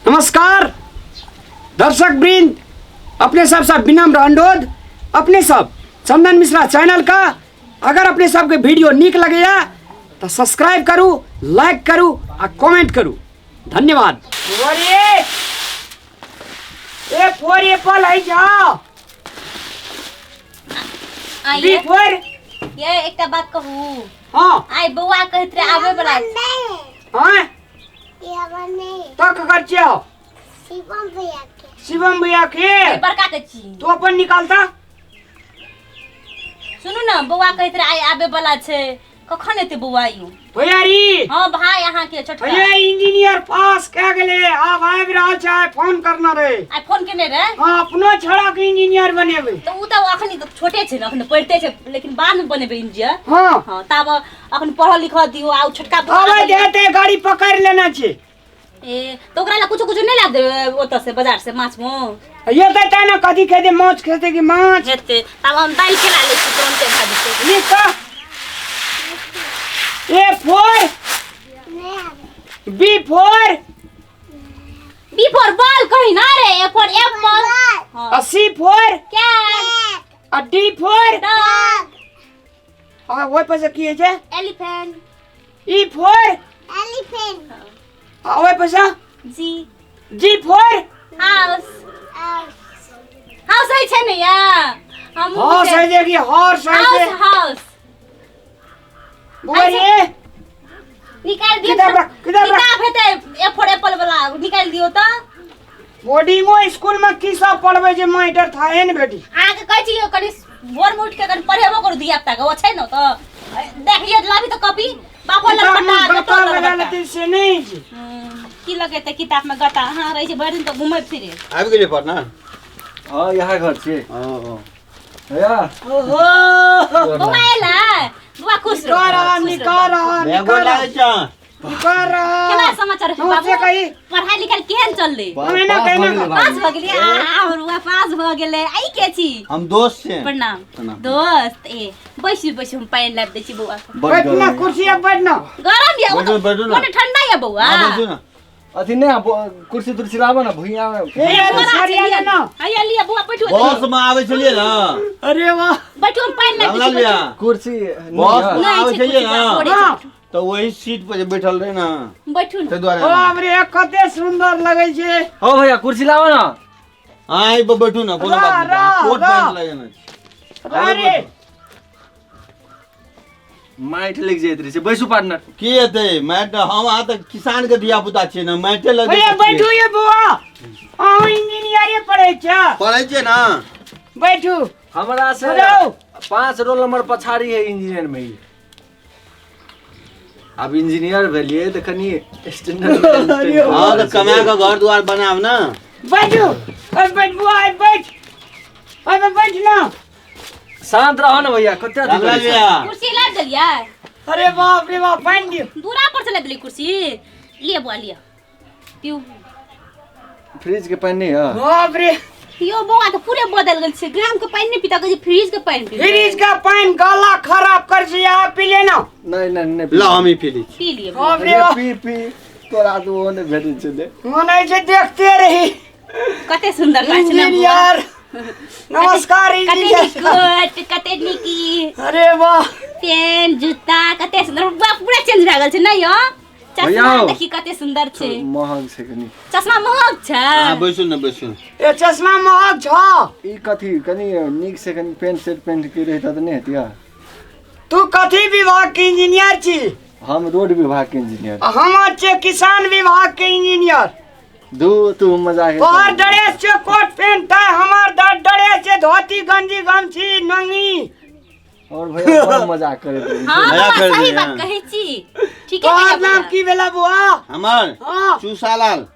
नमस्कार दर्शक वृंद, अपने सब सब विनम्र अनुरोध, अपने सब चंदन मिश्रा चैनल का अगर अपने सबके वीडियो नीक लगैया तो सब्सक्राइब करू, लाइक करू आ कमेंट करू। धन्यवाद। बोलिए ए फोर एप्पल है जाओ आइए बी फोर। ये एकटा बात कहू? हाँ। आइ बौआ कहैत रहे आबै बला। हाँ। ये हमर नहीं। तो ककर छियो? शिवम भैया के। शिवम भैया के। ए, बड़का के छी। तू अपन निकालता। सुनू ने, बौआ कहैत रहे आइ आबै बला छै, कखन एतै बौआ यौ? भैया री। हाँ भाई, अहाँ के छोटका। भैया इंजीनियर पास कै गेले, आब आबि रहल छै, फोन करना रे। आइ फोन केने रहे? हाँ, अपनो छड़ा के इंजीनियर बनेबै। तऽ उ तऽ अखन तऽ छोटे छै ने, अखन पढ़िते छै, लेकिन बाद में बनेबै इंजीनियर। हाँ। हाँ, ताब अखन पढ़ल लिखल दियौ आ उ छोटका बौआ आबै आबै देते गाड़ी पकड़ लेना छै। ए तऽ ओकरा लए कुछो कुछो नहि ला देबै ओतऽ से बाजार से माछ मो? ये तऽ तै ने कथी खेतै, माछ खेतै कि माछ? हेतै तब हम दालि केना लै छी, तुरन्ते भए जेतै। लिख तऽ ए फोर नहीं आवे। B for. B for ball कही ना रे, ए फोर एप्पल। हाँ। आ सी फोर कैट। आ डी फोर डॉग। आ ओहि पर से की होइ छै? एलिफेंट। E for elephant. आ ओहि पर से G. G for house. House. House होइ छै ने या हम हॉर्स होइ छै कि हॉर्स होइ छै? House house. बौआ रे निकाल दियौ। किताब रख, किताब रख। किताब हेतै ए फोर एप्पल वाला, निकाल दियौ तऽ। बोर्डिंगो स्कूल में की सब पढ़बै छै मास्टर थाहे ने बेटी। अहाँके कहै छी यौ, कनि भोरमे उठि के कनि पढ़ेबो करू धिया पुता के, ओ छै ने तऽ देखलियै तऽ लाबी तऽ कॉपी बापो लग किताब में बटा गत्ता बेटो लग लगा बटा। लेतै से नहि छै। की लगेतै किताब में गत्ता? अहाँ रहै छै भरि दिन तऽ घुमै फिरे। आबि गेलियै पटना? हाँ, यहाँ घर छियै। ओ भैया। ओहो। बौआ एलै? बौआ खुश रहो। निकाल रहा, खुश रहो। निकाल रहा, भैया निकाल गोर रहा, लागै छ। निकाल रहा। केना समाचार है नमस्ते बाबू? कही। पढ़ाई लिखाई केहन चललै? महीना पास कहिना भऽ गेलै। पास भऽ गेलियै? आ हमर बौआ पास भऽ गेलै। आई के छी? हम दोस्त छियै। प्रणाम। प्रणाम। दोस्त। ए बैसू बैसू, हम पानि लाबि दै छी बौआ के। बड़ बैठ ना गरम। कुर्सी पर बैठ ना। गरम यऽ। बैठू, बैठू ना। मने ठंडा यऽ बौआ। हाँ, बैठू ना। अथी नहि, कुर्सी तुर्सी लाबऽ ने भुइयाँ मे। ए यार, बोरा छै, सरिया लिअ। लेना। हैया लिअ बौआ, बैठू। बस में आबै छलियै ने। अरे वाह। बैठू, हम पानि लाबि दै रामलाल छी, भैया। बैठू। कुर्सी नहि बस यऽ। में नहि आबै छै छलियै कुर्सी, ने बोरे छै। हाँ। तऽ वही सीट पर जे बैठल रहे ने, बैठू ने। ताहि दुआरे। बाप रे, कते सुंदर लगै छै। हौ भैया, कुर्सी लाबऽ ने। हाँ, एहि पर बैठू ने, कोनो रा, बात रा, नहि। कोट रा। पैंट लगेने छी। अरे माटि लागि जाइत रहै छै, बैसू पार्टनर। की हेतै माटि? हम अहाँ तऽ किसान के धिया पुता छियै ने, माटिे लग भैया बैठू ये बौआ, अहाँ इंजीनियरे पढ़ै छ? पढ़ै छियै ने। बैठू। हमरा से हेलो। 5 रोल नंबर पछाड़ी है इंजीनियर में ही। आब इंजीनियर भेलियै तऽ कनि स्टैंडर्ड। हाँ तऽ कमा कऽ घर दुआर बनाब ने। बैठू, अरे बैठ बुआ, अरे बैठ, अरे बैठ ना। शांत रह ने भैया, कते अथी रामलाल करै छह? भैया। कुर्सी लाबि देलियै? अरे बाप रे बाप, पानि दियौ। दूरा पर से लाबि देलियै कुर्सी। लिअ बौआ, लिअ, पीऊ। फ्रिज के पानि नहि यऽ? बाप रे। यो बौआ तऽ पूरे बदल गेल छै, ग्राम के पानि नहि पीता, कहै छै फ्रिज के पानि पीबै। फ्रिज का पानि गला खराब कर छै, अहाँ पी लेना। नहि नहि नहि। ल, हम ही पी लै छी। पी लिअ बौआ। बाप रे बाप। पी पी, तोरा तऽ ओहो नहि भेटै छै ने। मन होइ छै देखते रही। कते सुंदर गाछ ने बौआ। इंजीनियर नमस्कार। कते इंजीनियर नीक कोट, कते नीक ई अरे वाह। पेन जूता कते सुंदर। बौआ पूरा चेंज भए गेल छै नहि यो? चश्मा भैया। देखी कते सुंदर छै। महग छै कनि। चश्मा महग छै? हाँ, बैसू ने, बैसू। ए चश्मा महग छ? ई कथी कनि नीक से कनि पेंट शर्ट पेंट के रहिता तऽ नहि हेतिया? तू कथी विभाग के इंजीनियर छी? हम रोड विभाग के इंजीनियर। आ हम छियै किसान विभाग के इंजीनियर। धू तू मजाक। तोहर ड्रेस छै कोट पैंट टाई, हमर ड्रेस छै धोती गंजी गमछी नंगी। और भैया बड़ मजाक करैत रहै छै। हाँ मजाक बौआ, कर सही दिया। बात कहै छी, ठीके तोहर कहै नाम बौआ। की भेला बुआ? हमर हाँ। चूसालाल।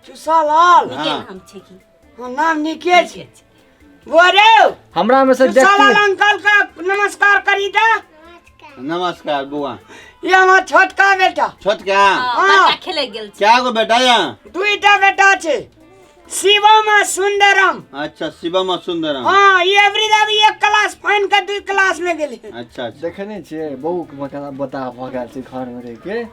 चूसालाल। नीके हाँ। नाम छै की? हाँ, नाम नीके छै बुआ रे। हमरा में से चूसालाल देखती अंकल का नमस्कार करी दा। नमस्कार बुआ। ये हमर छोटका बेटा। छोटका? हाँ, बड़का खेले गेल छै। क्या गो बेटा यहाँ? दुईटा बेटा छै, शिवम आ सुंदरम। अच्छा, शिवम आ सुंदरम। हाँ, ई एवरी दाबी एक क्लास फाइन के दुई क्लास में गेली। अच्छा अच्छा। देखे नहि छियै बहु बता, बताह भऽ गेल छै, घर में रहि के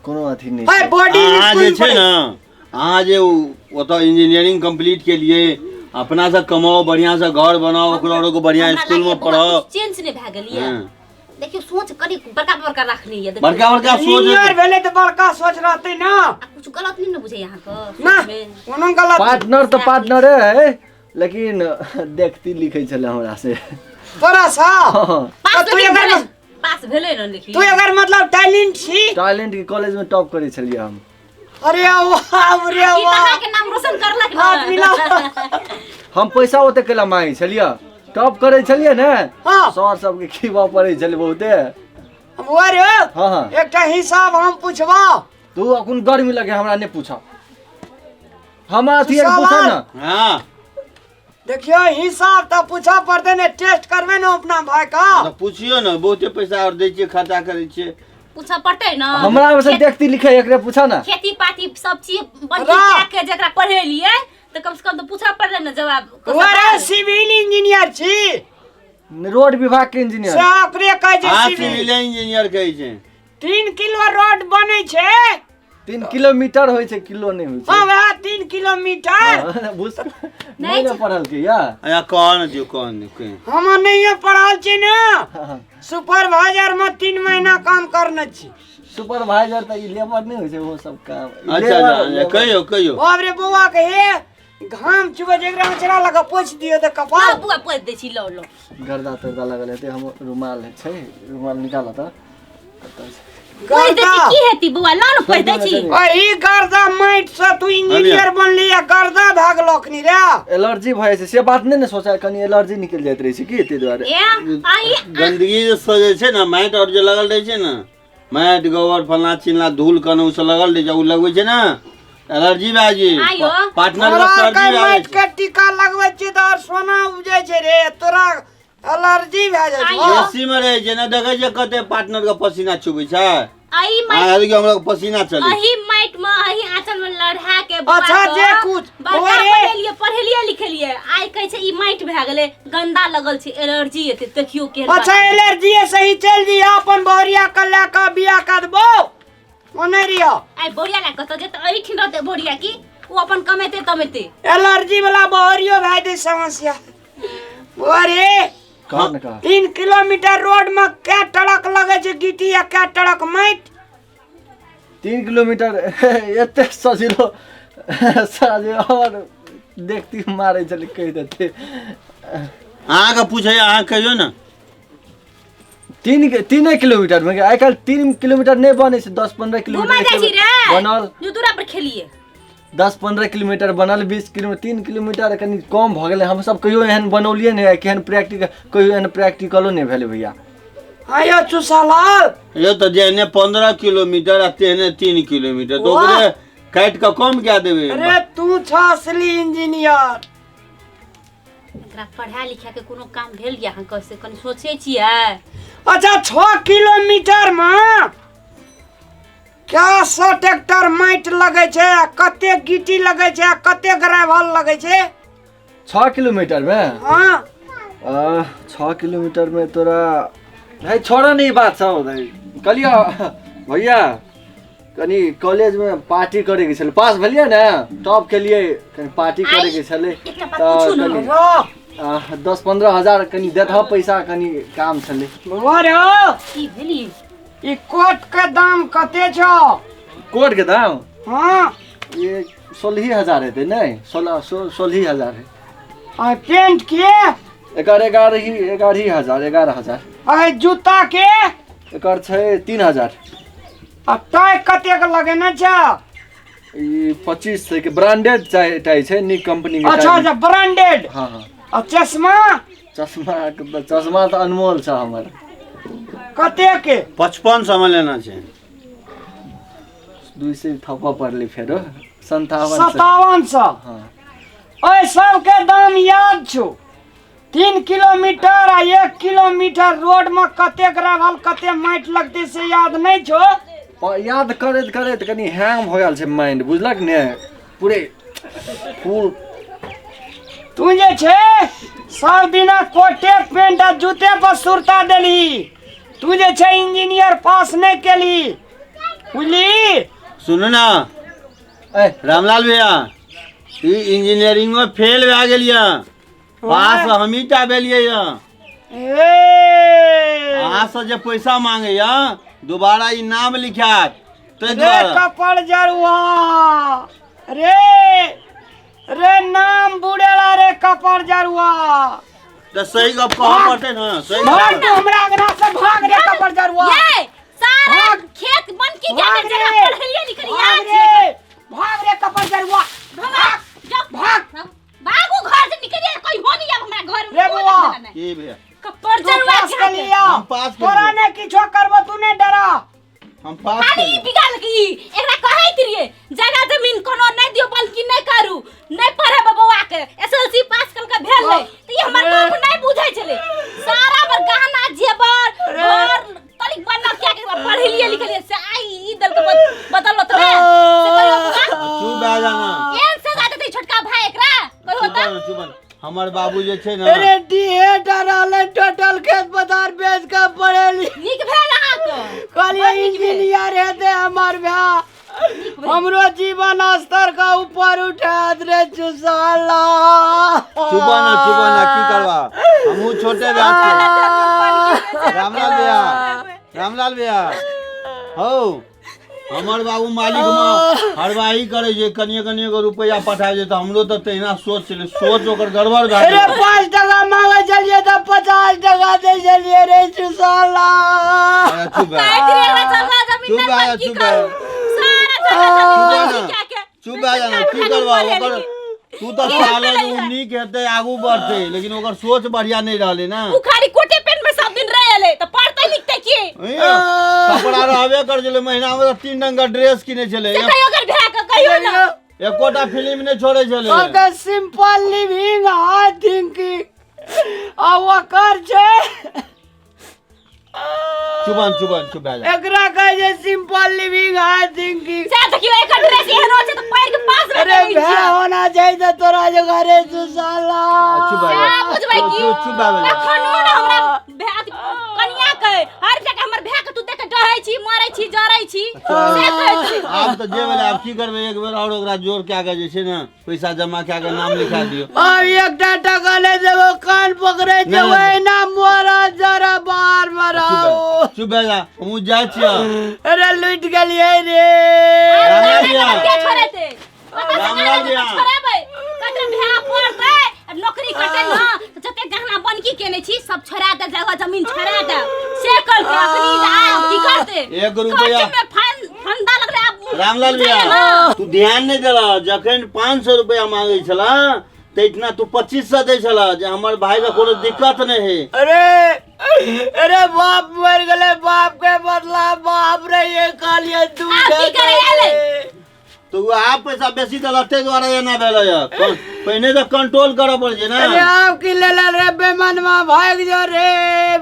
कोनो अथी नहि हाय छै। बोर्डिंग अहाँ जे स्कूल छै ने, अहाँ जे ओतऽ इंजीनियरिंग कम्प्लीट केलियै, अपना से कमाओ, बढ़िया से घर बनाओ, ओकरो आरो को बढ़िया हमरा स्कूल में लागैए बौआ पढ़ाओ। कुछ चेंज नहि भए गेल ये। हाँ। देखियौ, सोच कनि बड़का बड़का रखने ये, देखियौ। बड़का बड़का सोच। इंजीनियर भेलै तऽ बड़का सोच रहतै ना। आ कुछ गलत नहीं ने बुझै अहाँके ना। सोच में? कोनो गलत। पार्टनर तऽ पार्टनरे है, लेकिन देखती लिखै छलै हमरा से। तोरा सा? हँ। पास तू लेकिन अगर भेलै, पास भेलै ने लेकिन। तू अगर मतलब टैलेंट छी। टैलेंट के कॉलेज में टॉप करै छलियै हम। अरे वाह रे ई तऽ वाह! अहाँके नाम रोशन करलक हाथ ने। मिलाओ। हम पैसा ओते कैला मांगै छलियै? टॉप करै छलियै ने। हाँ। सर सबके खिबऽ पड़ै छलै बहुते। बौआ रे। हाँ हाँ। एकटा हिसाब हम पूछबा। तू अखन गर्मी लगे, हमरा नहि पूछ, हमरा अथी पूछ ने। हाँ। देखियो, हिसाब तऽ पूछऽ पड़तै ने, टेस्ट करबै ने अपना भाई का। तऽ पुछियौ ने, बहुते पैसा आओर दै छियै, खर्चा करै छियै। पूछऽ पड़तै ने। हमरा से देखती लिखे, एकरे पूछा ना। खेती पाती सब चीज बंकी वाह। कए के जेकरा पढ़ेलियै तऽ कम से कम तऽ पूछऽ पड़लै ने जवाब। बौआ रे, सिविल इंजीनियर छी? रोड विभाग के इंजीनियर। से ओकरे कहै छै। हाँ। सिविल। सिविल इंजीनियर कहै छै। 3 किलो रोड बनै छै। 3 किलोमीटर होइ छै, किलो नहि होइ हाँ। छै। वएह 3 किलोमीटर। हाँ, बुझ नहि ने पढ़लकै या। अच्छा, कह ने दियौ, कह ने कह। हम नहिये पढ़ल छी ने। हाँ। सुपरवाइजर में 3 महीना काम करने छी। सुपरवाइजर तऽ ई लेबर नहि होइ छै, ओहो सब काम ई अच्छा। लेबर- अच्छा, लेबर। कहियौ कहियौ। बाप रे, बौआ के हे घाम चुबै छै, एकरा अचरा लगा पोछि दियौ तऽ लऽ कपाल। बुआ, पोछि दै छी, लऽ लऽ। गर्दा तर्दा लगल हेतै, हम रुमाल छै, रुमाल निकाल तऽ कतऽ छै? पोछि दै छी। गर्दा की हेती बौआ, लऽ ने, पोछि दै छी। ई गर्दा माटि से तू इंजीनियर बनली आ गर्दा भए गेलो अखनी रे। एलर्जी भऽ जाइ छै, से बात नहि ने सोचा, कनि एलर्जी निकलि जाइत रहै छै की, ताहि दुआरे। ए आई। गंदगी जे सजै छै ने, माटि आओर जे लगल रहै छै ने, माटि गोबर फलना चिलना धूल कन ओ सब लगल रहै छै, ओ लगबै छै ने, एलर्जी भए जाइ। आइयो। पार्टनर के तोरा सर्दी के भए जाइ माटि छै। के टीका लगबै छियै तऽ आओर सोना उपजै छै रे, तोरा एलर्जी भए जाइ छै। आइयो। एसी में रहै छै ने, देखै छियै कते पार्टनर के पसीना चुबै छै। अही माटि। हाँ, देखियौ, हमरा पसीना चलै छै। अही माटि में, अही आंचल में लढ़ा के बौआ अच्छा, के जे कुछ। बड़का बौआ रे। पढ़ेलियै, पढ़ेलियै लिखेलियै, आइ कहै छै ई माटि भए गेलै, गंदा लगल छै, एलर्जी हेतै, देखियौ केहन बात। अच्छा, एलर्जी सही चलि जइह अपन बहुरिया के लए कऽ, बियाह कऽ देबौ, ओने रियो। आइ बोरिया लए कतऽ जेतै? एहिठिन रहतै बोरिया की ओ अपन कमेतै तमेतै? एलर्जी वाला बहुरियो भए जेतै समस्या। बौआ रे। कह ने, कह। 3 किलोमीटर रोड में कै ट्रक लगे छै गिट्टी आ कै ट्रक माटि? 3 किलोमीटर एते सजिलो सजे और देखती मारै छलै, कहि देते। अहाँके पूछै, अहाँ कहियौ ने। 3 किलोमीटर में आइ काल्हि 3 किलोमीटर नहि बनै छै, 10-15 घुमै जाइ छी किलोमीटर रे। बनल। जो दूरा पर खेलिए। 10-15 किलोमीटर बनल, 20 किलोमीटर, 3 किलोमीटर कनि कम भऽ गेलै। हमसब कहियो एहन बनौलियै नहि, केहन प्रैक्टिकल, कहियो एहन प्रैक्टिकलो नहि भेलै भैया। आयो चूसालाल। यौ, तऽ जेहने 15 किलोमीटर आ तेहने 3 किलोमीटर, तऽ वाह! ओकरे काटि कऽ कम कए देबै। अरे, तू छ असली इंजीनियर। एकरा पढ़ा लिखा के कोनो काम भेल या अहाँ से कनि सोचै छियै? अच्छा, 6 किलोमीटर में क्या सौ ट्रैक्टर माटि लगै छै आ कते गिट्टी लगै छै आ कते ग्रेवल लगै छै? 6 किलोमीटरमे? हाँ। 6 किलोमीटरमे तोरा है, छोड़ ने ई बात सब। कहलियै भैया, कनि कॉलेजमे पार्टी करैके छलै, पास भेलियै ने, टॉप केलियै, कनि पार्टी करैके छलै। एकटा बात तऽ पूछू ने? कनि रो। 10-15 हजार कनि देतह पैसा, कनि काम छलै। बौआ रे। की भेली? ई कोट के दाम कते छौ? कोटके दाम? हाँ। ये 16 हजार हेतै, नहि, 16, 16 हजार है। आ पेंट के? एकर 11 ही 11 हजार, 11 हजार। आ जूता के? एकर छै 3 हजार। आ टाई कतेक लगेने छ? ई 25 छै के, ब्रांडेड टाई, टाई छै, नीक कंपनी के अच्छा। टाई। अच्छा, ब्रांडेड। हाँ हाँ। आ चश्मा? चश्मा चश्मा तऽ अनमोल छै हमर। कते के? 55 सए मे लेना छै। 200 थप्पा पड़लै, फेरो 5700। 5700? हाँ। ओहि सबके दाम याद छौ? 3 किलोमीटर आ 1 किलोमीटर रोड में कते ग्रेवल, कते माटि लगतै, से याद नहि छौ? याद करैत करैत कनि हैंग भऽ गेल छै माइंड, बुझलक ने, पूरे फुल। तू जे छै सब दिना कोटे पेंट आ जूते पर सुरता देलही। तू जे छै इंजीनियर पास नहि केली, बुझली? सुनू ने। ए रामलाल भैया ई इंजीनियरिंग में फेल भए गेलियै पास हमही टा भेलियै यऽ। ए अहाँ से जे पैसा मांगैया दोबारा ई नाम लिखायत ताहि रे दुआरे कपड़ जरुआ रे रे नाम बुड़ेला रे कपड़ जरुआ तऽ सही गप कहऽ पड़तै ने सही गप भाग तू हमरा अंगना से भाग रे कपड़ जरुआ ये सारा भाग। खेत बन की भाग जाके जगह रे। पढ़लिए लिखलिए भाग रे भाग रे कपड़ जरुआ भाग जाओ भाग। भागू घर से निकलिए कोई हो नहीं अब हमरा घर में रे कोई बउआ। देखने वाला नहीं। की भैया कप्पर तू जरुआ पास कर लिया हम पास कर तोरा लिया। ने किछो करबो तू ने डरा हम पास खाली केलियै। बिगाल की एकरा कहैत रहिए जगह जमीन कोनो नहीं दियो बल्कि नहीं करू नहीं पढ़ेब बौआ के एसएलसी पास कल के भेल रहे त ई हमर बाप नहीं बुझै छलै सारा पर गहना जेवर घर तनिक बनल क्या के पढ़लिए लिखलिए से आई ई दल के बदल त रे से कहियो बौआ चुप भए जाना एहन सजा देतै छोटका भाई एकरा कहियो चुप त भए जाना, चुप भए जाना। हमर बाबू जे छै ने अरे डीहे डराले टोटल खेत पथार बेच के पड़ेली नीक भेल अहाँके कहलिए इंजीनियर हेते हमर भाय हमरो जीवन स्तर के ऊपर उठात रे चुसाला चुप ना चुप ना की करबा हमहूँ छोटे भए छियै रामलाल भैया रामलाल भैया हौ हमर बाबू मालिक में हरवाही करे छै कनिए कनिए के रुपैआ पठाबै छै तऽ हमरो तऽ तहिना सोच छलै सोच ओकर गड़बड़ भए अरे गेलै 5 टका मांगे छलिए तऽ 50 टका दै छलिए रे चुसाला अरे चुप भए काटि रे एकरा जगह जमीन चुप नहि भए जा, बन की चुप भए करू सारा जगह जमीन चुप भए बन जा। क्या के चुप भए जा ना, की करबा ओकर तू तऽ साले जे ओ नीक हेतै आगू बढ़तै लेकिन ओकर सोच बढ़िया नहि रहलै ने उ खाली कोटे पेंट में सब दिन रह एले त पढ़ते लिखते की ए, कपड़ा रहबे कर छलै महीना में तऽ तीन रंग के ड्रेस किनै छलै से कहियो कर भए के कहियो ना एकोटा फिल्म नहि छोड़ै छलै ओकर सिंपल लिविंग हाई थिंकिंग आ ओकर छै चुबन चुबन चुप भए जा एकरा कहै छै सिंपल लिविंग हाई थिंकिंग से देखियो एकर ड्रेस एहनो छै त पैर के पास में अरे भै होना चाहिए तऽ तोरा जो घरे सुसाला चुप भए जा बुझबै की चुप चुप भए जा अखनो ने हमरा भै कनिया के हर जगह हमर भै के तू देख के डहै छी मरै छी जरै छी से कहै छी आब तऽ जे भेलै आब की करबै एक बेर आओर ओकरा जोर कए कऽ जे छै ने पैसा जमा कए कऽ नाम लिखा दियौ आब एकटा टका ले देबो कान पकड़े छै नहि। ओहिना मोरा जरा बाहर मराओ चुप भए जा हमहूँ जाइ छियै अरे लुटि गेलियै रे रामलाल भैया। के छोड़ेतै पता छै रामलाल भैया। छोड़ेबै कते भै पड़तै आ नौकरी करतै ना तऽ जते गहना बनकी केने छी सब छोड़ा दे जगह जमीन छोड़ा दे से कर के अखनी जे आब की करतै एक रुपैआ। कर्ज में फंदा लगलै आब रामलाल बुझैया भैया ना। तू ध्यान नहि देलह जखन 500 रुपया मांगै छलह तऽ इतना तू 2500 दै छलह जे हमर भाईके कोनो दिक्कत नहि है अरे अरे बाप मर गेलै बाप के बदला बाप रे ये कहलिए दू आब की करै एलै? तऽ ओ आब पैसा बेसी देलक ताहि दुआरे एना भेलै यऽ पहिने तऽ कंट्रोल करऽ पड़ै छै ने अरे आब की लेला रे बेईमानवा भाग जो रे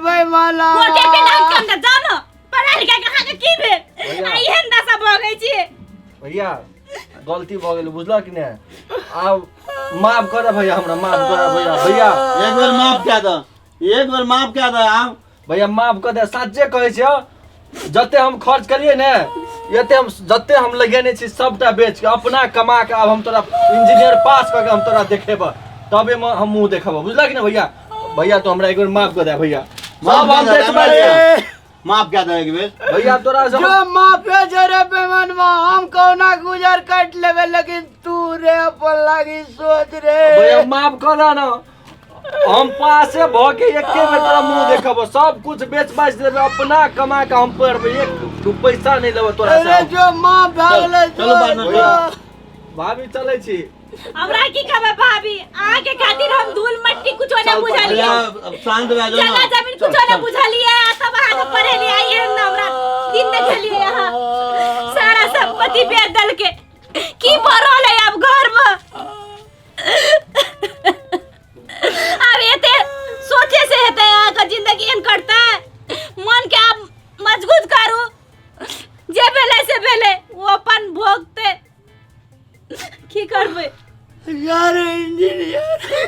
बेईमाना कोटे पे नाम के अंदर जाओ ना पढ़ा लिखा के अहाँके की भेल आ एहन दशा भऽ गई छी भैया गलती भऽ गेल बुझलक कि नहि आब माफ करऽ भैया हमरा माफ करऽ भैया भैया एक बेर माफ कए दऽ एक बेर माफ कए दऽ आब भैया माफ कऽ दे साचे कहै छियौ जते हम खर्च करिए ने एते हम जते हम लगेने छी सबटा बेच के अपना कमा के आब हम तोरा इंजीनियर पास कऽ के हम तोरा देखेबऽ तबे हम मुँह देखेबऽ बुझलक कि ने भैया भैया तो हमरा एक बेर माफ कऽ दे भैया माफ सब हम कऽ दे, बेच मारि माफ कए दे एक बेर भैया तोरा से जो माफिया जो रे बेईमानवा हम कौना गुजर काट लेबे लेकिन तू रे अपन लागी सोच रे भैया माफ कऽ दे ना हम पासे भऽ के एके बेर तोरा मुँह देखबो सब कुछ बेच बाच देबै अपना कमा के हम पढ़बै एक दू पैसा नहि लेबै तोरा से अरे हम। जो माँ भागले चलो जो बाद में जो। भाभी चलै छी हमरा की कहबै भाभी अहाँके खातिर हम धूल मट्टी कुछो नहि चल, बुझलियै भैया अब शांत भए जाओ जगह ना जमीन कुछो नहि बुझलियै आ तब अहाँके पढ़ेलियै एहन ने हमरा दिन देखेलियै अहाँ सारा संपत्ति बेच देलकै की भऽ रहल है आब घरमे आब एते सोचे से हेतै अहाँके जिंदगी एहन कटतै मन के आब मजबूत करू जे भेलै से भेलै ओ अपन भोगतै की करबै यार इंजीनियर